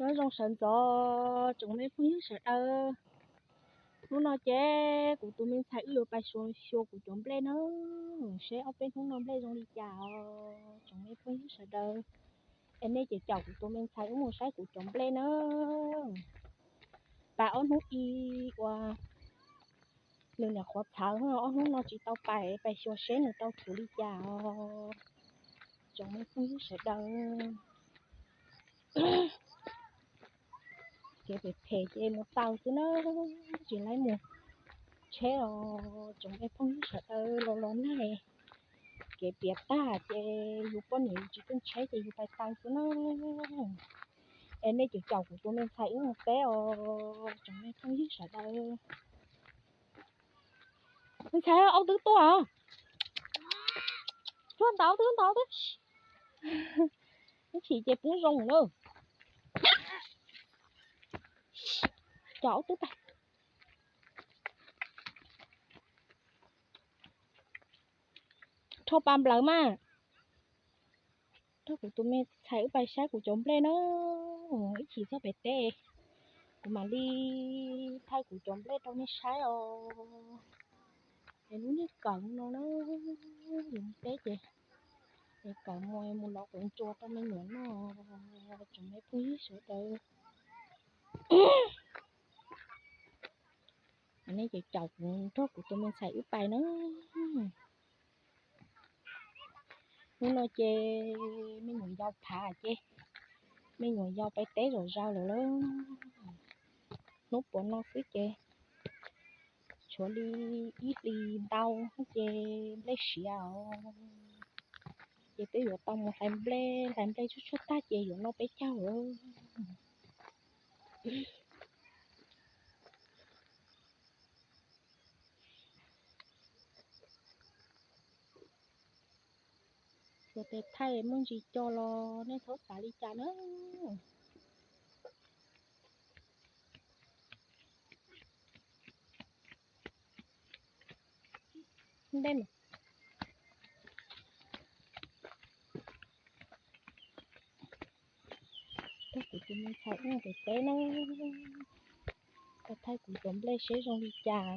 Nyob zoo sawv ntxov tsoom me phooj ywg sawv daws. Hnub no ces kuv tus me ntxhais wb yuav pais xyuas xyuas kuv cov nplej na, seb ob peb hnub no nplej zoo li cas os tsoom me phooj ywg sawv daws. Es nej ces caum kuv tus me ntxhais wb mus saib kuv cov nplej na. Pais ob hnub ib uas nws nyuam qhuav txhawv, ob hnub no tsis tau pais, pais xyuas seb nws tau thuv li cas os tsoom me phooj ywg sawv daws. Kev phem phem ces mus taw xwb na, tsis laib mus tsheb os tsoom me phooj ywg sawv daws. Los los nag, kev piam tag ces yus poj niam yus tsis tuaj tsheb ces yus pais taw xwb na. Es nej ces caum kuv tus me ntxhais wb mus teb os tsoom me phooj ywg sawv daws. Me ntxhais, aub twb tuaj, tuaj ntau twb ntau twb, ib chim ces pub zoo na. Cov aub twb pais, rho pas nplawv mas. Rau kuv tus me ntxhais wb pais saib kuv cov nplej na, ib chim txog pem teb kuv mam li thaij kuv cov nplej rau nej saib os. Es lub niag kawm no na, yus teb ces es kawm mus mus lov quav ntsuas rau me nyuam noj tsoom me phooj ywg sawv daws. Nej ces caum kuv nrog kuv tus me ntxhais wb pais na. Hnub no ces me nyuam yaus phav ces me nyuam yaus pais teb zom zaws lawm lauj. Hnub puav no xwb ces tshuav li ib hlis ntau ces nplej siav os. Ces twb yuav tau mus hlais nplej, hlais nplej tshuaj tshuaj tag ces yuav noj peb caug lawm. Tsuas tes thaij muaj ntsis co los nej txhob xav li cas na. Ntej mas, thaij kuv tus me ntxhais ua tes teb na, thaij kuv cov nplej seb zoo li cas,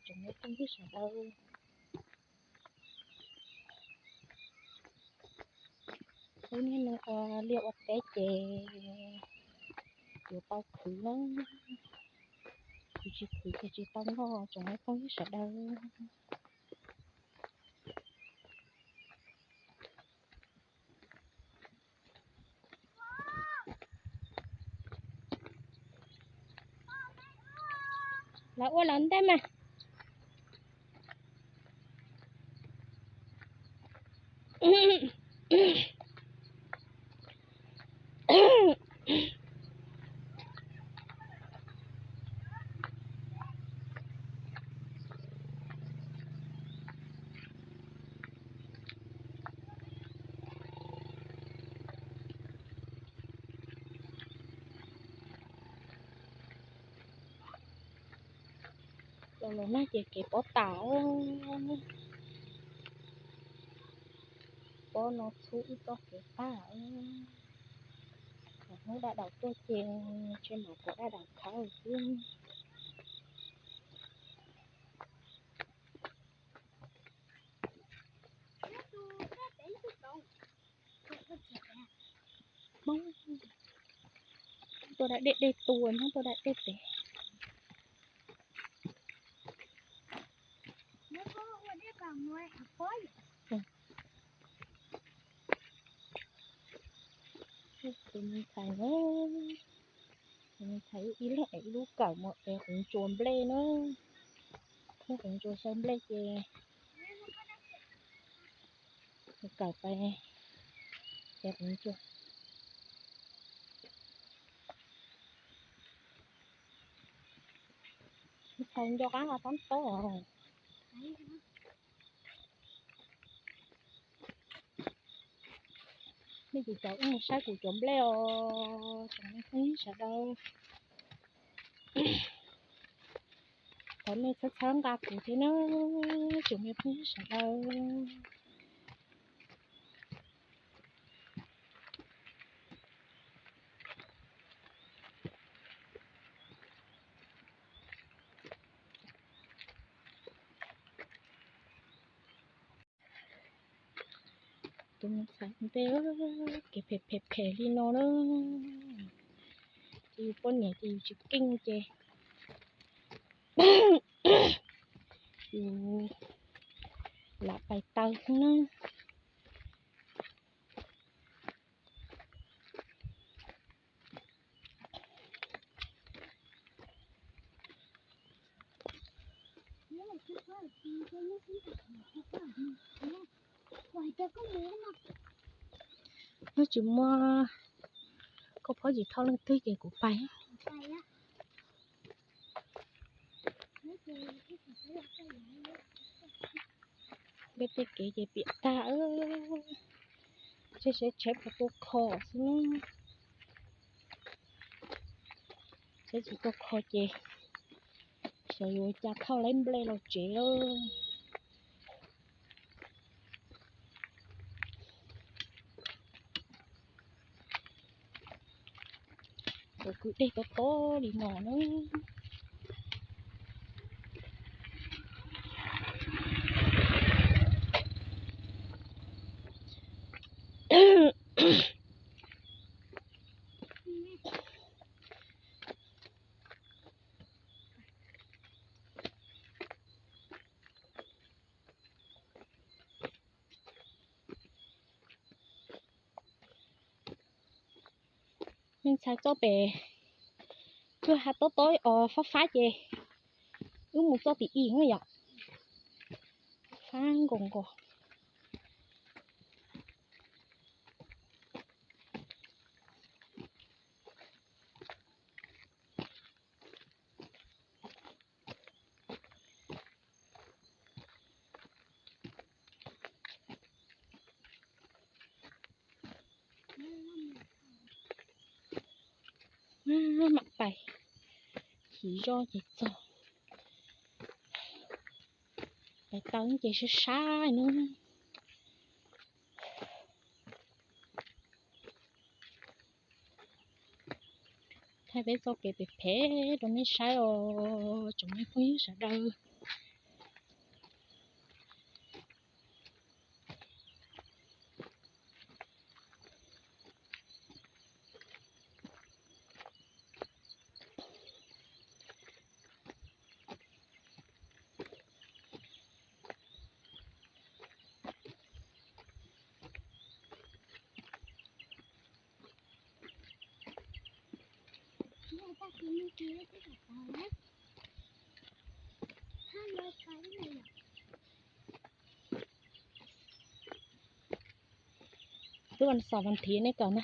tsoom me phooj ywg sawv daws. Lub niag no ua liaj ua teb ces yuav tau khwv na, kuv tsis khwv ces tsis tau noj tsoom me phooj ywg sawv daws. Lawv ua lawv ntej mas. Los los nag ces kev pob tas, pob no txhub ib txoj kev tag. Hnub daj daum tuaj ces tseem mam kom daj daum khawb xwb. Hmoob, tuaj da dej, dej tu, Hmoob tuaj da dej pem. Tus me ntxhais na, tus me ntxhais ib leeg ev ib lub kawm mus ev quav ntsuas nplej na, muab quav ntsuas xyaw nplej ces kawm pais ev quav ntsuas. Me ntxhais nco qab nqa tab taub os. Nej ces caum wb mus saib kuv cov nplej os tsoom me phooj ywg sawv daws. Thov nej txhawb txhawb nqa kuv thiab na tsoom me phooj ywg sawv daws. Ntxhais ntej, kev phem phem phem li no na, ces yus poj niam ces yus tsis keej ces yus lam pais taw xwb na. Hnub tsis muaj koj phob tsis thauj leej twg ces kuv pais. Peb tej kev ces piam tag, seb seb tsheb puas tuaj kho xwb na. Tsheb tsis tuaj kho ces xyov yuav ua cas thauj laib nplej los tsev lawm. Tus kwj dej tob tob li no na. Me ntxhais txoj pem kwj ha tob tob os, fab fab ces wb mus txoj tim ib na yom. Fab nkaus nkaus. Mam pais, chim zoj ces txog. Pais taw ces sab sab na. Thaij peb txoj kev phem phem rau nej saib os tsoom me phooj ywg sawv daws. Twb vas xaum vas thiv nej kom na.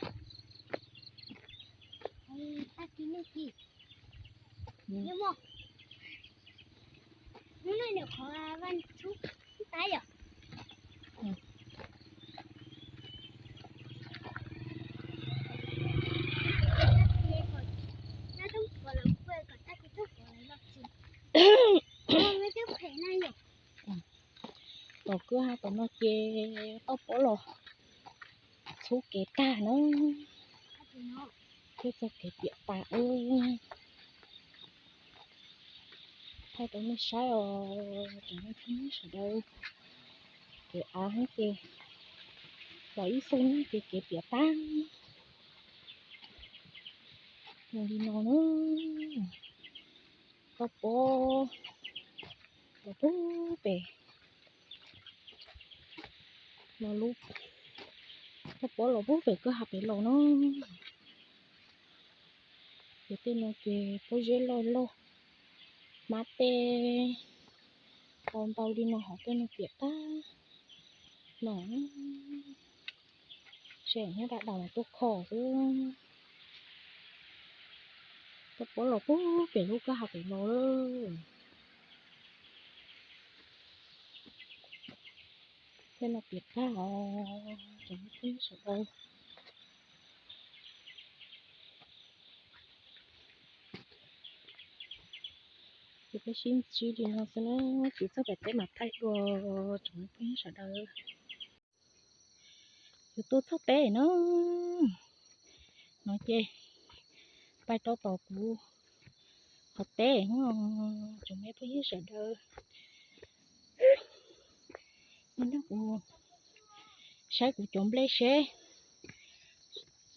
Tom kwj ha tom no ces toj pob los txhub kev tag na. Peb txoj kev piam tas. Thaij rau nej saib os tsoom me phooj ywg sawv daws. Kev av ces los ib xub ces kev piam tag. Zoo li no na. Toj pob los pub pem, los lub, toj pob los pub pem kwj ha pem los na. Ces tej no ces pob zeb loj loj, hmab tej ntau ntau li no hov tej no piam tag no. Tseem nyob dam dam tuaj kho xwb. Toj pob los pub pem lub kwj ha pem los lawm. Tej no piam tag os tsoom me phooj ywg sawv daws. Ces peb sib ntsib li no xwb na, tsis txog pem teb mas thaij dua tsoom me phooj ywg sawv daws. Yus tuaj txog teb na, no ces pais rau tom kuv qhov teb, tsoom me phooj ywg sawv daws. Nrog kuv mus Saib kuv cov nplej seb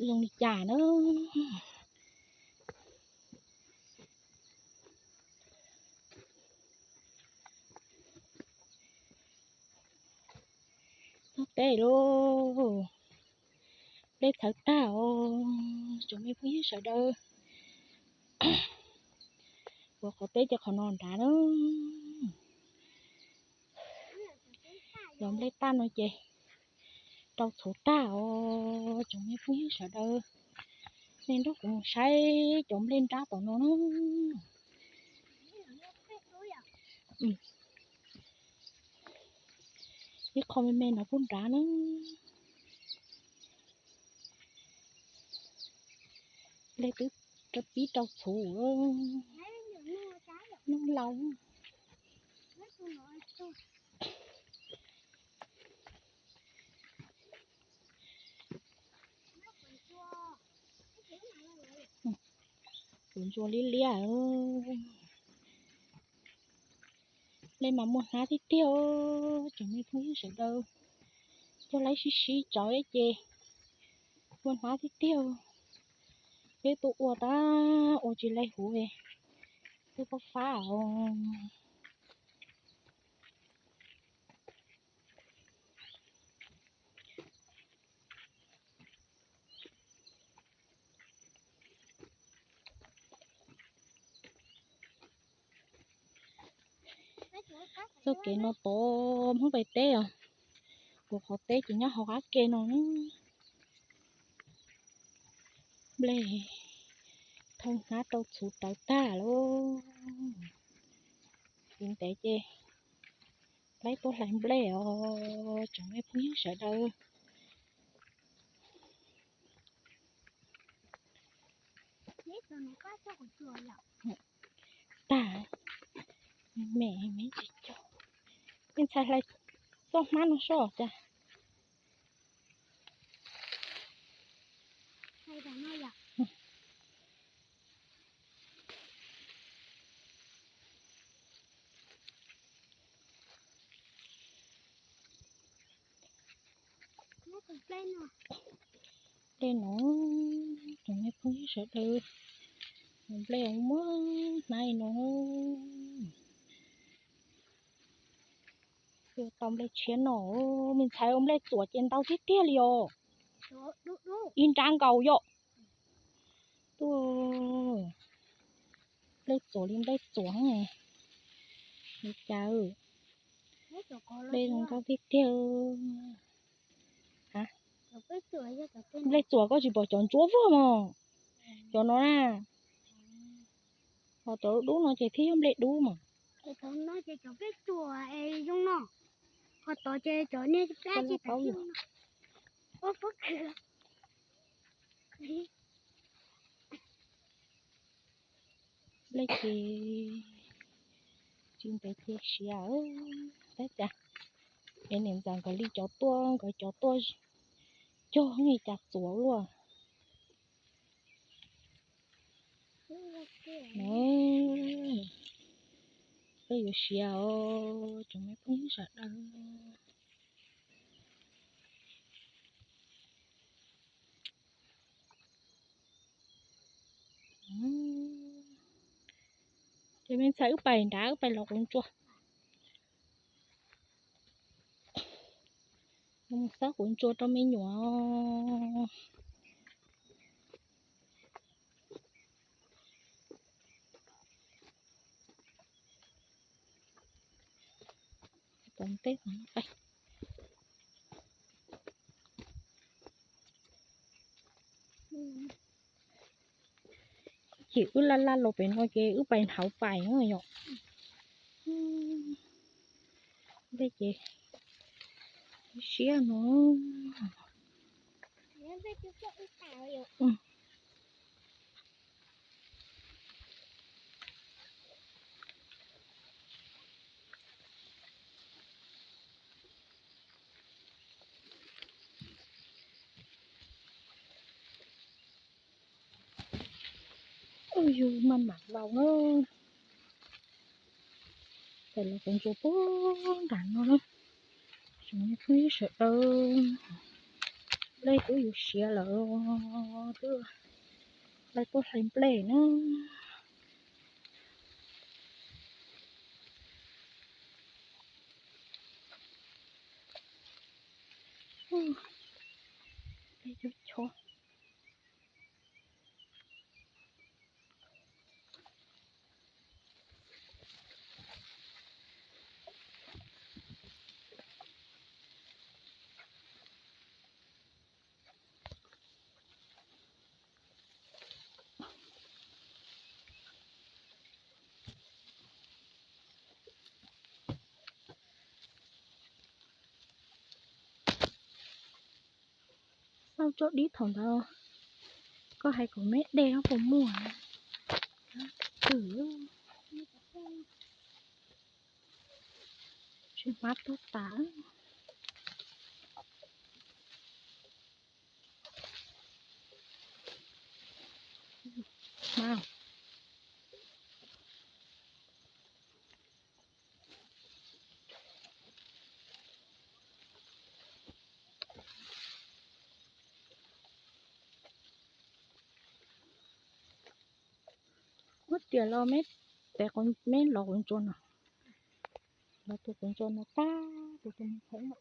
zoo li cas na. Noj teb lauj, nplej txhawv tag os tsoom me phooj ywg sawv daws. Ua qhov teb ces qhov no nrad na. Yog nplej tag no ces rau txhuv tag os tsoom me phooj ywg sawv daws. Nej nrog kuv mus saib cov nplej nrab tom no na. Ib qho me me no kuj nrad na. Nplej twb pib rau txhuv. Noj laus. Kuv ntsuag liab liab. Nplej mas muaj hnab tiag tiag, tsoom me phooj ywg sawv daws. Coj laib sib sib tso ces muaj hnab tiag tiag. Peb tuaj ua tab ua tsis laib huv, twb fab fab os. Txoj kev no tod Hmoob pais teb os, kuv qhov teb ces nyob hauv qab ke no. Nplej thoob hnab rau txhuv rawv tag lauj. Tsis ntev ces laib tuaj hlais nplej os tsoom me phooj ywg sawv daws. Tag, me me tsis cog. Me ntxhais hlais txoj hmab no soj cas. Nplej no, tsoom me phooj ywg sawv daws, nplej muaj hnab no. Tau nplej tshiab no, me ntxhais ua nplej txuam ces ntau tiag tiag li os. Ib nrab nkaus yom. Tuaj, nplej txuam li nplej txuam li cas, nplej zoo nkauj tiag tiag. Nplej txuam koj tsis pom cov ntsuab vog mos, cov no na. Ho cov dub dub no ces thiaj yog nplej dub mas. Nplej ces tsis ntev ces siav tab cas. Es niam ntxawm nkawd li cov tuaj, nkawd cov tuaj cog li cas txuav luaj. Koj yuav siav os tsoom me phooj ywg sawv daws. Ces me ntxhais wb pais nrad, wb pais los quav ntsuas. Mus xab quav ntsuas rau me nyuam. Tom ntej, ces wb laj laj los pem no ces wb pais hauv pais na yom. Ntej ces siab no. Ub, yus maj mam laus na. Pem los quav ntsuas puag nram no na. Tsoom me phooj ywg sawv daws. Nplej twb yuav siav lawm, twb lawv tuaj hlais nplej na. Nplej chob chob. Xauj tso dib thaum ntawd, koj hais kom me dej no puas muaj? Twm, tsis hmab tuag tas. Muab tias los me, tes me los quav ntsuas no, los tus quav ntsuas no tag, tus tus me thaum no.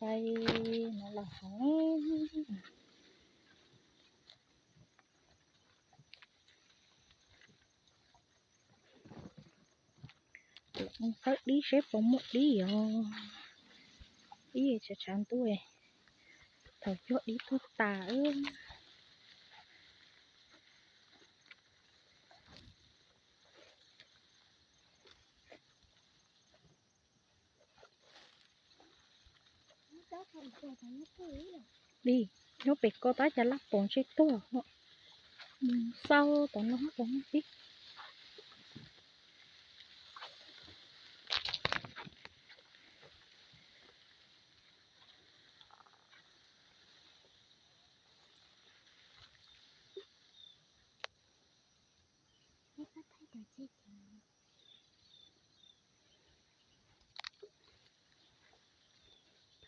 Pais no los hauv. Mus qawb dib seb puas muaj dib os. Ib tshav tshav ntuj, thaum cuag dib tuag tas. Li, nyob pem ko tab cas laj pom ntsej tuag. Mus xauj tom no puas muaj dib.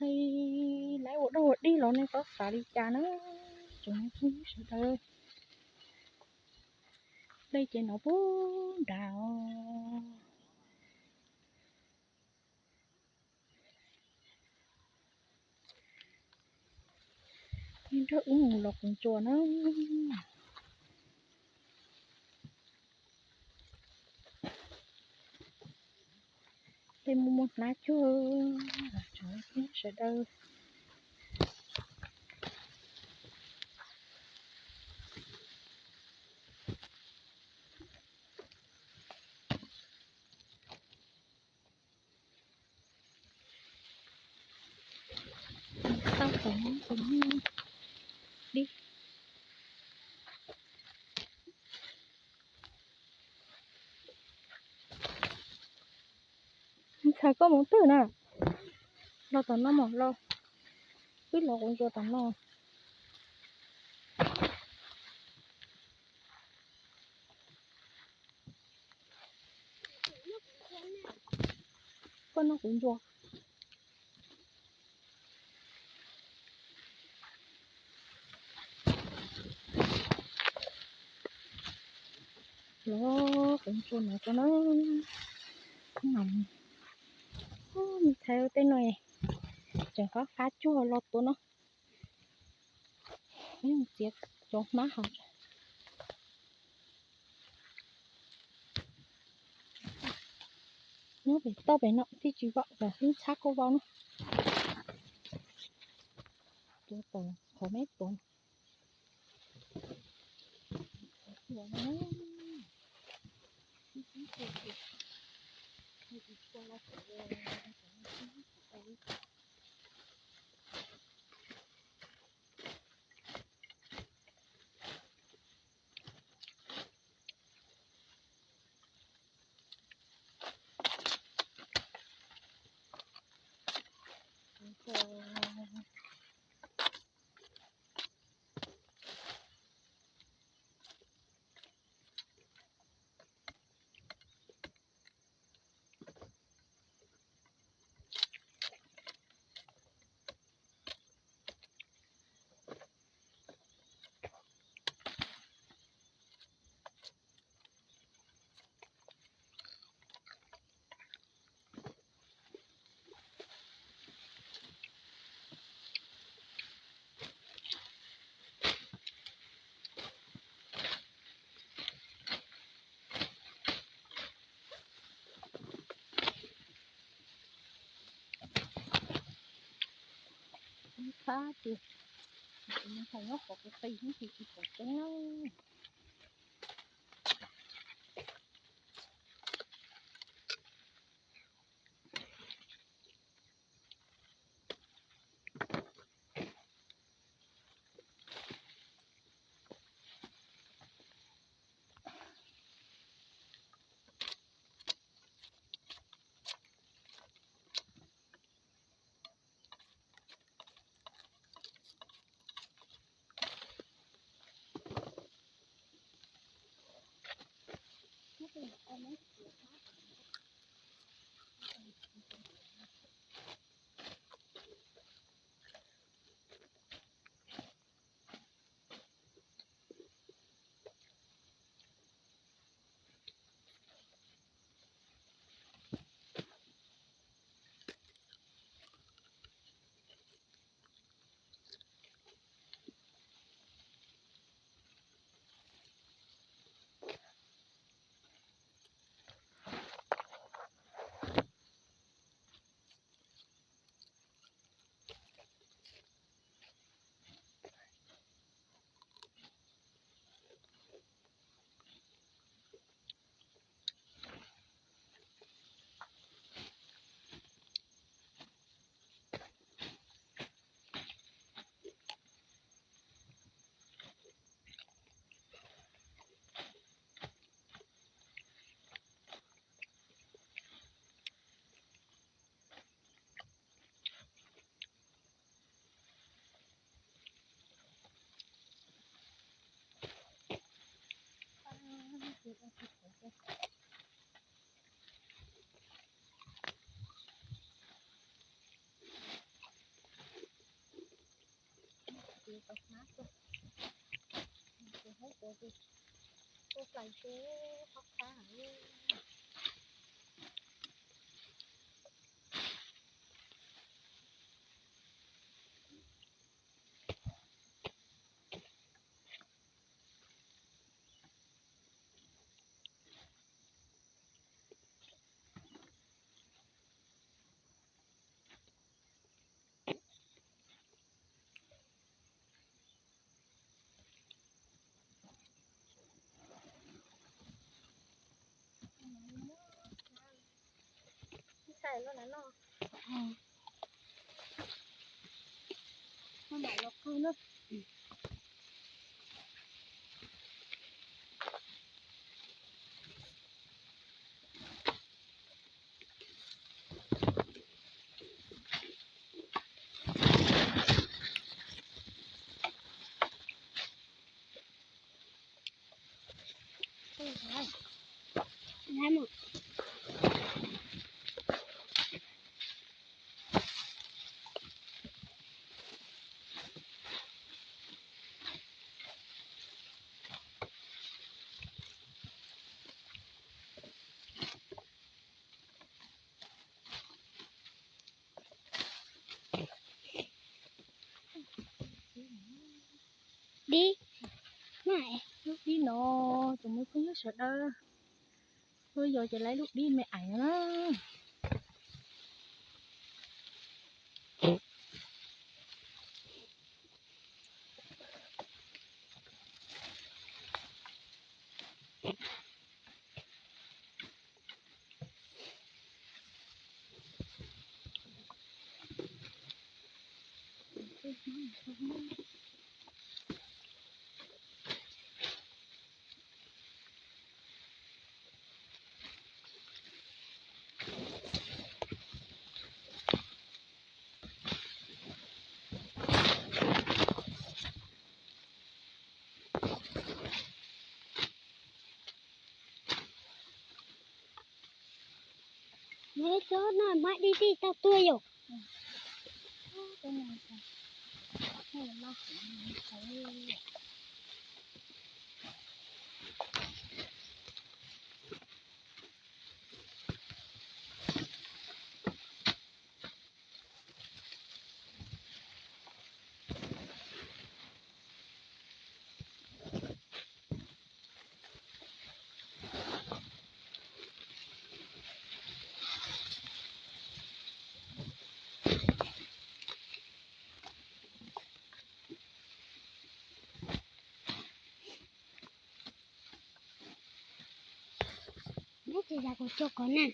Thaij laiv ua dog ua dig los nej txhob xav li cas na, tsoom sawv daws. Dej ces no puag nrad os. Nrog wb mus los quav ntsuas na. Tej muaj muaj hnab cuag, tsoom sawv daws. Tau tom no, tom no dib. Ntxhais koj mus twg na? Los tom no mog, los wb los quav ntsuas tom no. Koj noj quav ntsuas. Los quav ntsuas no tso na. Ub, me ntxhais tej no es Qab qab cuag los tua no. Txiav cov hmab hov. Nyob pem toj pem no twb tsis vau, yog ib txhab kuj vau na. Tua tom qhov me tuav. Ib thab ces nws hais nyob qhov qis qis, tsis pom tseeb na. Ntxhais los na no. Mam los qw na. Dib, lub dib no, tus me phooj ywg sawv daws, tuaj yos ces laib lub dib me aim no na. Neb tsob no mab dib tij tau tuag yom. Neb tsis yam kuv cog kov na.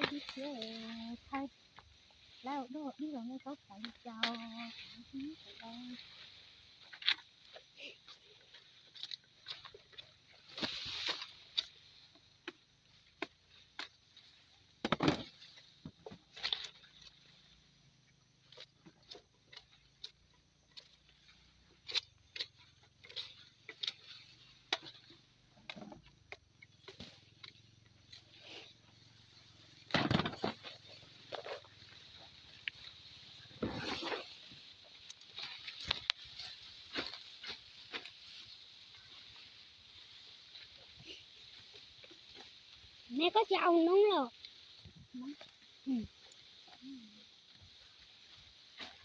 Dib thiab, thaij lawv ua dog dib los nej txhob xav li cas. Neb koj tsis au noob los?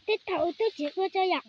Tej thaum twb tsis ua tso yom.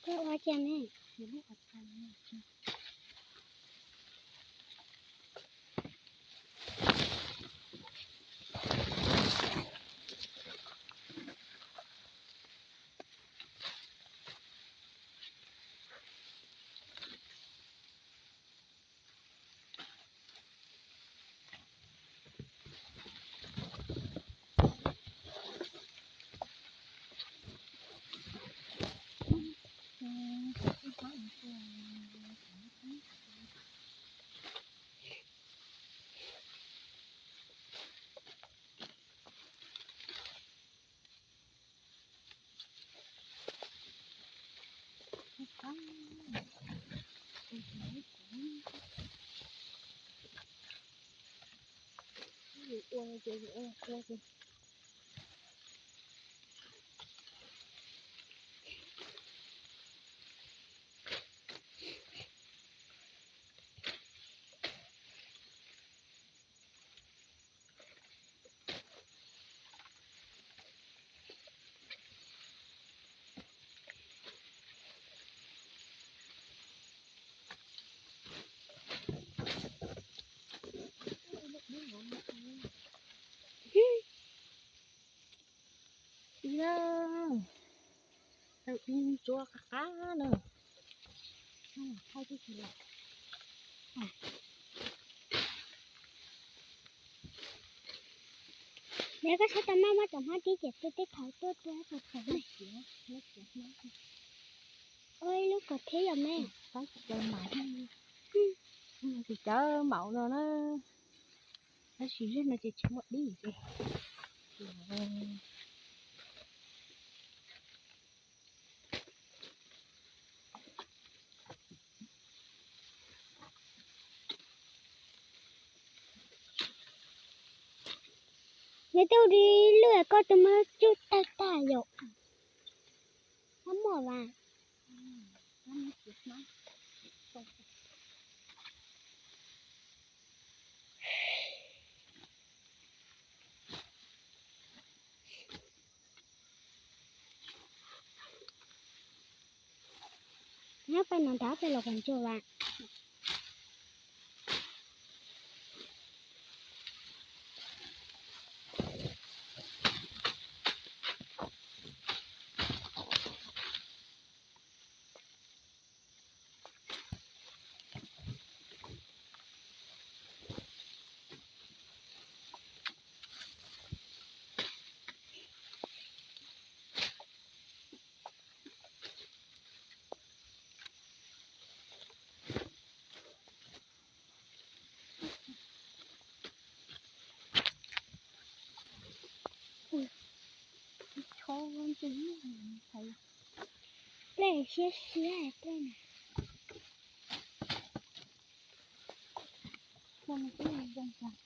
Koj ua cas ne? tua no ces ua tua ces. Ib na, ib ntsuab qab qab na. Thaij twb tsis lam. Neb koj saib tau maj maj cov hmab tib ces tua tej thaum tuaj tua tau thaum na. Ua ib lub kom thiab yom me. Tab sis cov maum no na, tab sis zej no ces tsis muaj dib ces. Neb twb ua li lub koj tus muab tsuj tag tag yom. Hab muaj vas. Nyob peb no nrad peb los kom ntsuag vas. Ui, chob ntse thaiv. Plej siab siab plej na. Ua no twb zoo kawg.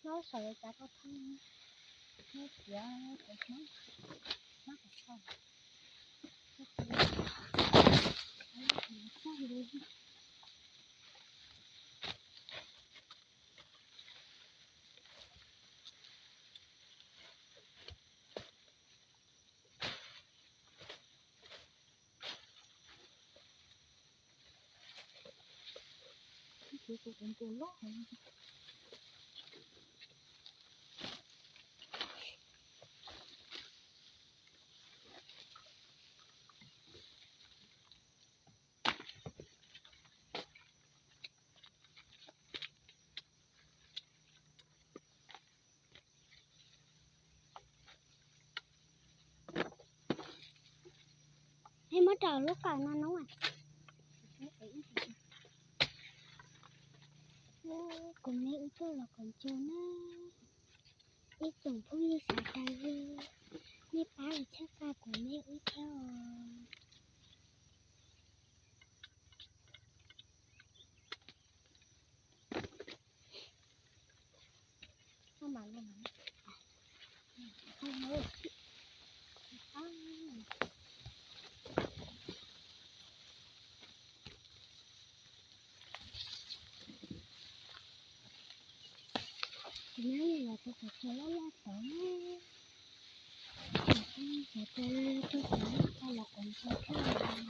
Nyob saum li cas koj thab, nyob tiav cov hmab, hmab kom tau. Es muab rau lub qab no no. Kuv me wb tuaj los kom ntsuag na. Ib tsoom phooj ywg sawv daws, nej pab los txhawb nqa kuv me wb thiab os. Nyob los tus cov loj loj tod na, cov cov tuaj cov loj los kom ntshe thiab.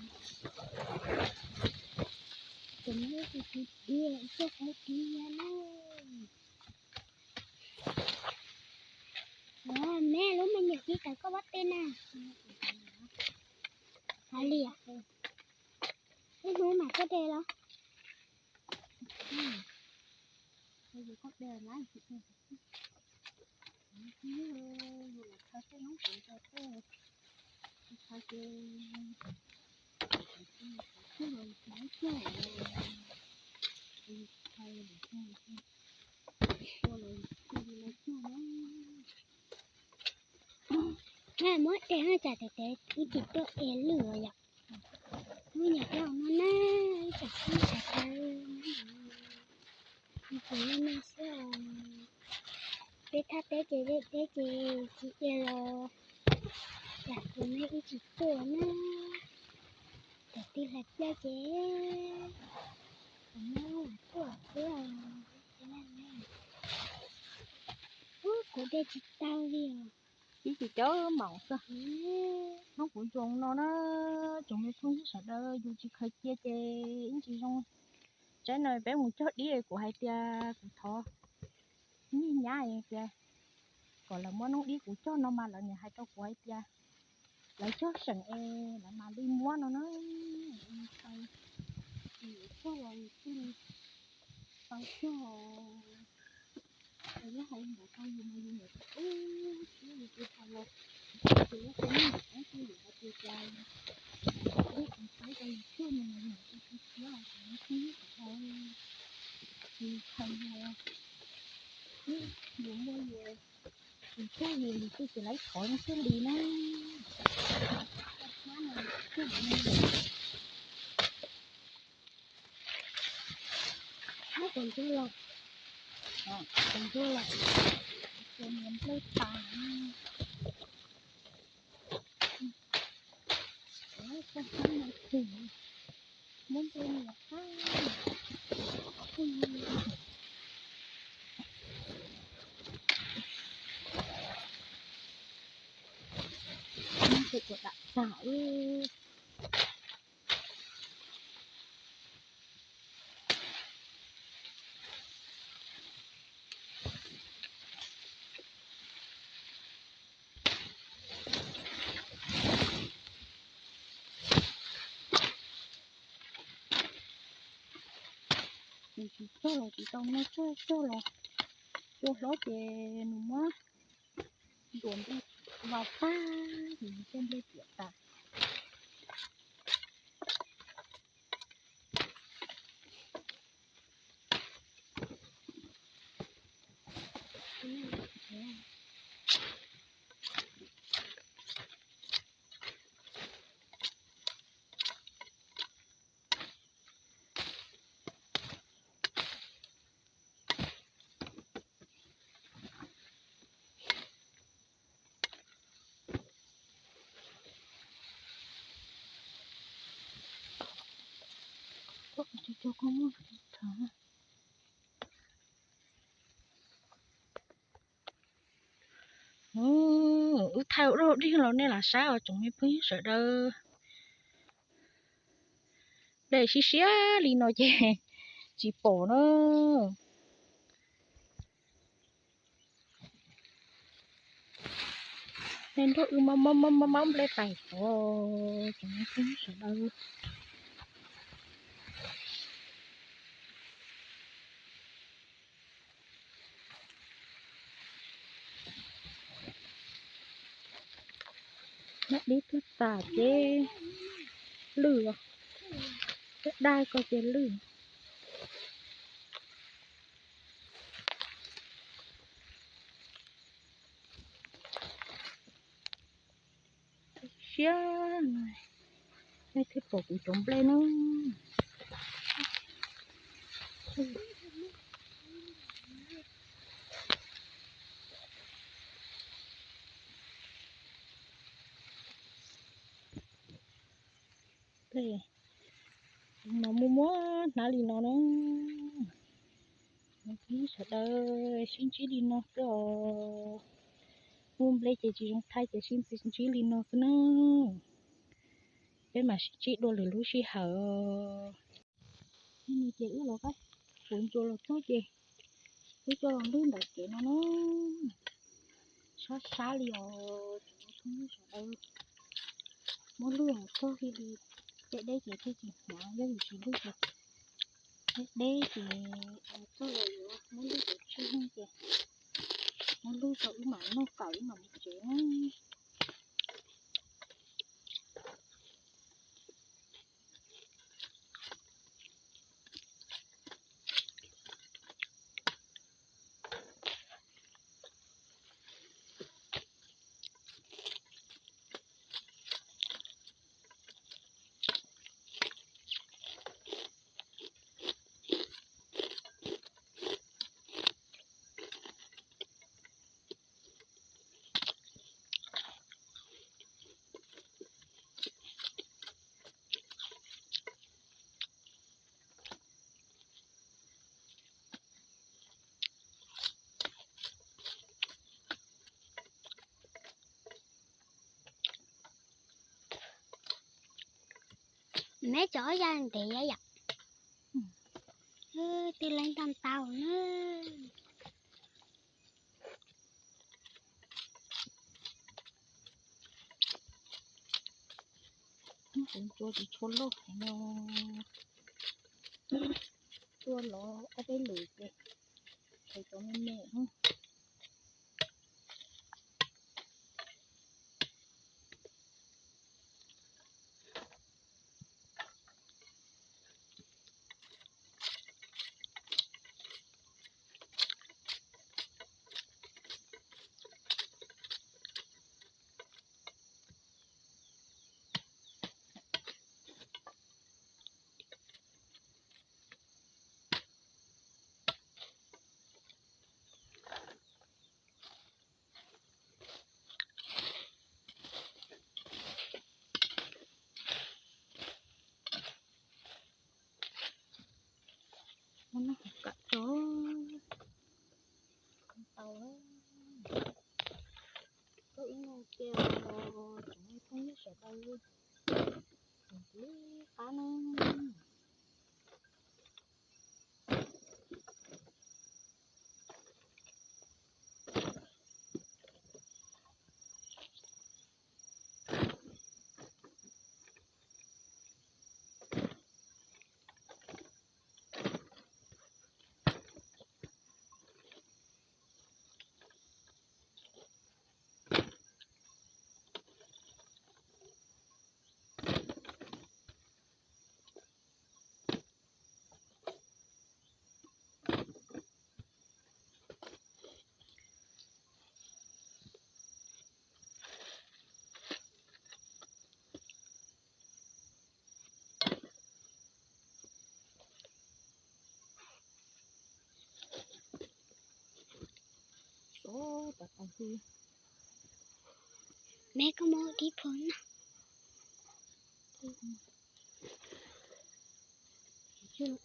Cov nyob tus tus diav coj qhov kiv ya na. Ua me lub me nyuam ci tawm koj pob tw na. Hais li, ib hnub mam koj de los. Muab de no tsam tes tes ib tsis tuaj es lwj os yom. Muab nyuam coj no na, ib tsam xwb tsam tes. Kuv li no xwb os. Peb thaj teb ces dej teb ces tsis cia los tsam kuv me ib tsis tuaj na. Cov twg hlais pliaj ces kuv muab tuaj xwb os. Ub, kuv de tsis tau li os. Ib tsis cov maum xwb. Hnub kuv zoo no na, tsoom me phooj ywg sawv daws, yus tsis khaws cia ces ib tsis zoo. Tsaib no peb mus cog dib, kuv hais tias kuv thov nyiag nyab tias kom lawv muab noob dib kuv cog no mas lawv niam hais rau kuv hais tias lawv cog seem es lawv mam li muab no na. Cog los thiaj li tau cog. Yog hais ntawd rau yus mas yus niam ub siab yus tus hais los, ces lub qhov muag ntawm qab xwb yus hais tias cas lub qhov saib rau yus cog no mas yus tus siab os, yus niam ub siab yus tus hais, yus hais yus, yus muaj yus, yus cog yus, yus twb tsis laib thov no xwb li na. Hab kom ntsuag los, kom ntsuag los, tus niam nplej tas. Muab nplej niam qab. Tus kuv dam tag ub. Nws tsis cog los tsis tau, nws cog cog los cua hlob ces nws muab ntuas nplej vau tag, nws cog nplej tiam tas. Wb thaij ua dog dig los nej lam saib os tsoom me phooj ywg sawv daws. Nplej siab siab li no ces tsis pom na. Nej nrog wb maub maub maub nplej pais os tsoom me phooj ywg sawv daws. Noj dib tuag tas ces lwj os, daj ko ces lwj. Siab, nej thiaj pom kuv cov nplej na. Nplej no muaj muaj hnab li no na. Sawv daws, sib ntsib li no xwb os. Muaj nplej ces tsis zoo thaij ces sib ntsib li no xwb na. Peb mam sib ntsib dua lwm lub sij hawm. Hnub no ces wb los, kuv ncua los txog ces wb coj los lwj ntawm kev no na. Sab sab li os, tsoom phooj ywg sawv daws. Muab lwj los txog li, deb deb ces thiaj tsis hnyav, yog yus tsis lwj ces deb deb ces txog los yuav muab lwj cov tsig ces muab lwj tso wb mam noj kawm wb mam mus tsev na. Neb cov ya ntev ya yom. Twb leej ntau ntau na. Kuv ncua tsis tshua loj heev no. Tua los ob peb lwm ces, ces cov me me. Muab noj kom kam tso. Tau lawm. Koj ib no cia tsoom phooj ywg sawv daws, tsoom tib qab na. Sov tas tas li. Meb koj muab dib phuv no.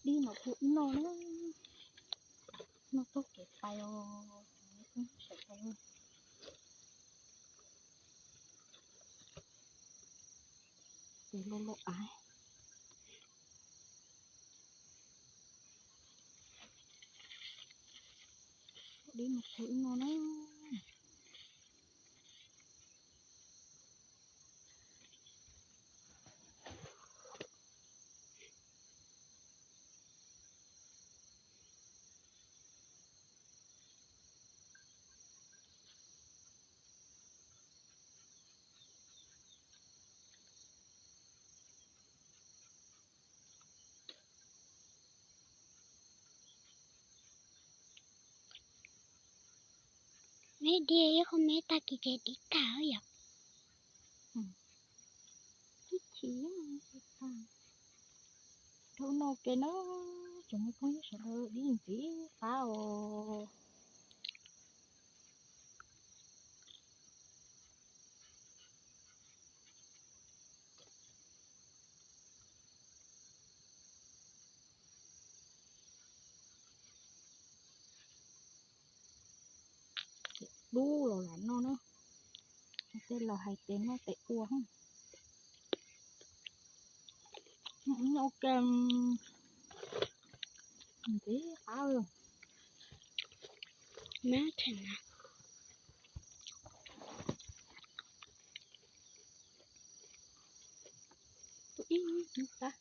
Dib no phuv no na. Noj taug kev pais os, sawv daws. Tes lo lo av. Dib no phuv no na. Meb dib ib qho meb tag kis ces dib tag yom. Ib chim tag. Dhau no ke na, tsoom phooj ywg sawv daws, dib ntxiv qab os. dub los lam noj na. Tej laus hais tias noj tes ua. Ok, ntxim qab.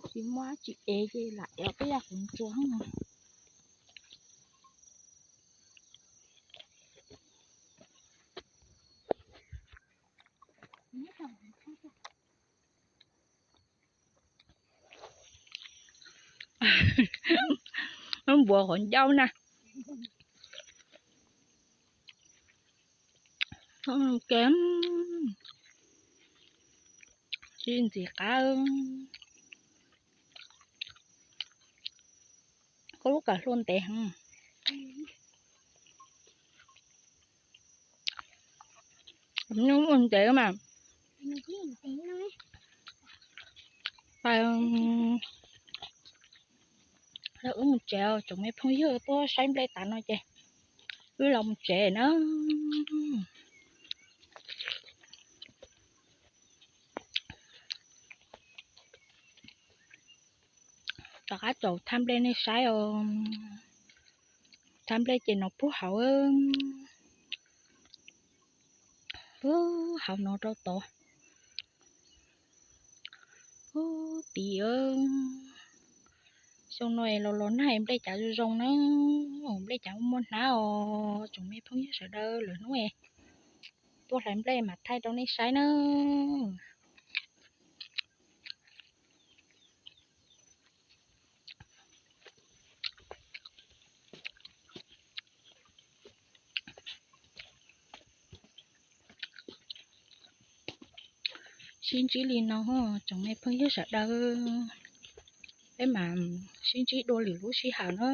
Tsis muaj dab tsi ev ces lam ev tej yam qhuav ntsuas no. Npua qhov ncauj na. Ke, tsis ntxim qab. Koj lub kawm hlua ntev heev. Ntev mas. Wb mus tsev, tsoom me phooj ywg tuaj saib nplej tas no ces wb los mus tsev na. Rov qab caum thaj nplej nej saib os. Thaj nplej ces no puag hauv, puag hauv no rau tod. Ub, tid, xyoo no los los nag nplej cas zoo zoo na, nplej cas muaj hnab os. Tsoom me phooj ywg sawv daws, lwm hnub tuaj hlais nplej mam thaij rau nej saib na. Sib ntsib li no, tsoom me phooj ywg sawv daws, peb mam sib ntsib dua lwm lub sij hawm na.